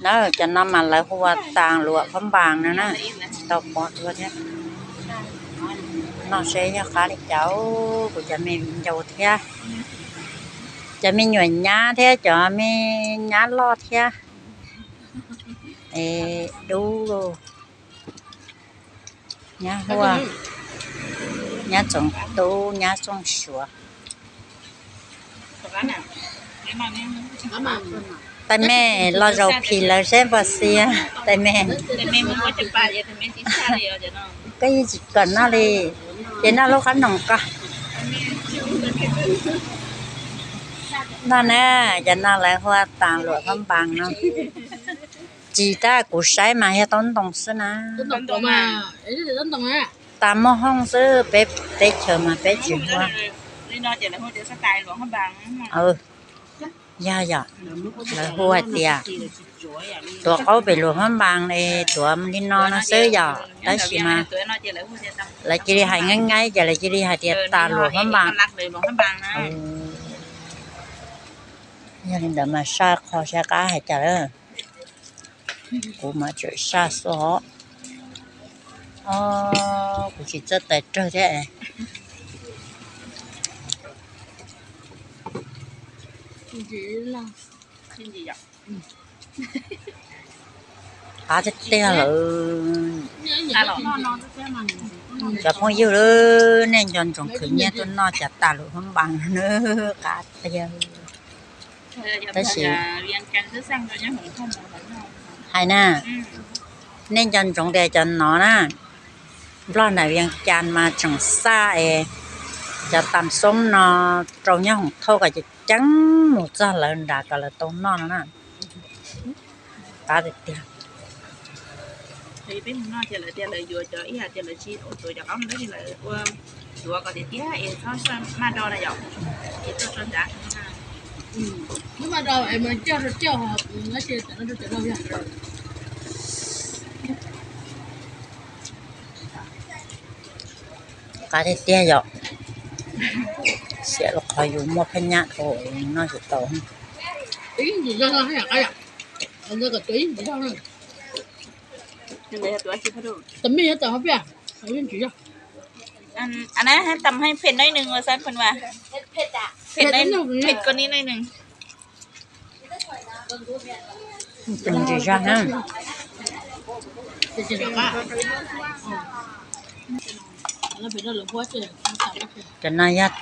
Na, cov no mas lawv hu ua tas luam phab npas no na, tsis tau pov dua thiab. Noj seb yog qab li cas, kuv cov me viv ncaus thiab, cov me nyuam nyab thiab cov me nyab loj thiab. Es dub, nyab huaj, nyab txoov tub, nyab txooj suav. Tais mej los zaum phim lawv seb npog xiab tais mej. Koj yeej tsis kom noj li, ces noj lub qab noom ko. Noj na, cov no lawv hu ua tas luam phab npas no. Tsis, tab kuv saib mas yog taub ntoo xwb na. Tas muaj hoob xwb, peb teb chaws mas peb tsis hu. Yog yom, lawv hu hais tias tuav qaub pem luam phab npas li, tuav li no no xwb yom, tab sis mas lawv cia li hais nqaij nqaij ces lawv cia li hais tias tas luam phab npas. Yog li ntawd mas saj qho saib qab hais cas lawm. Kuv mas tseem saj xwb os. Kuv tsis txawj tais rawg thiab. Qab tiag tiag lawm. Cov phooj ywg, nej nco ntsoov khwv nyiaj tuaj noj cov tas luam phab npas no, qab tiag. Tab sis hais na, nej nco ntsoov tias cov no na, Nplog nram Vias Cas mas tseem xaj es cov tas xoob no rau nyob hoom thauj kom ceev ceev mus txog lawv nrad kom lawv tau noj no na. Qab tiag tiag. Qab tiag tiag yom. Xiam lub qhov yus muaj phab nyaj dhau noj tsis tau. Tam mej yuav tam hov piaj, yeej tsis yog. Tam hov phem noj nws, phem ko ni noj nws. Tsis yog na. Cov no yog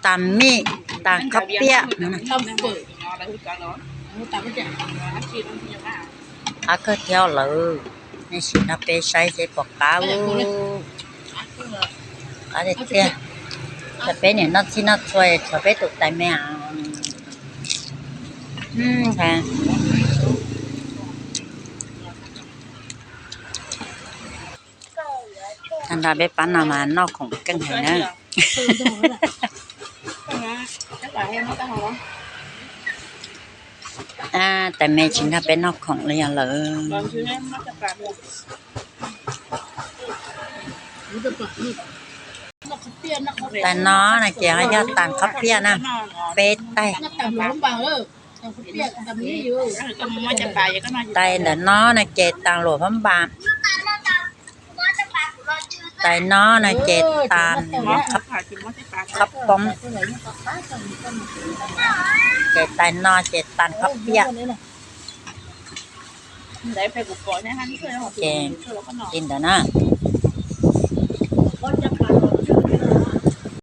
tas mij, tas khob piaj. Qab kawg thiab lawm, nej sim nrog peb saib seb puas qab. Qab tiag tiag. Cov peb niam noj txhij noj txhua tshuav peb tus tais me. Tag nrho peb pab no mas noj khoom keej heev na. Tais me tsis nrog peb noj khoom li os lawm. Tais no no ces yog tas khob piaj na, peb tais. Tais ntawm no no ces tas luam phab npas. Tais no no ces tas khob poob. Ces tais no ces tas khob piaj. Ces li ntawd na.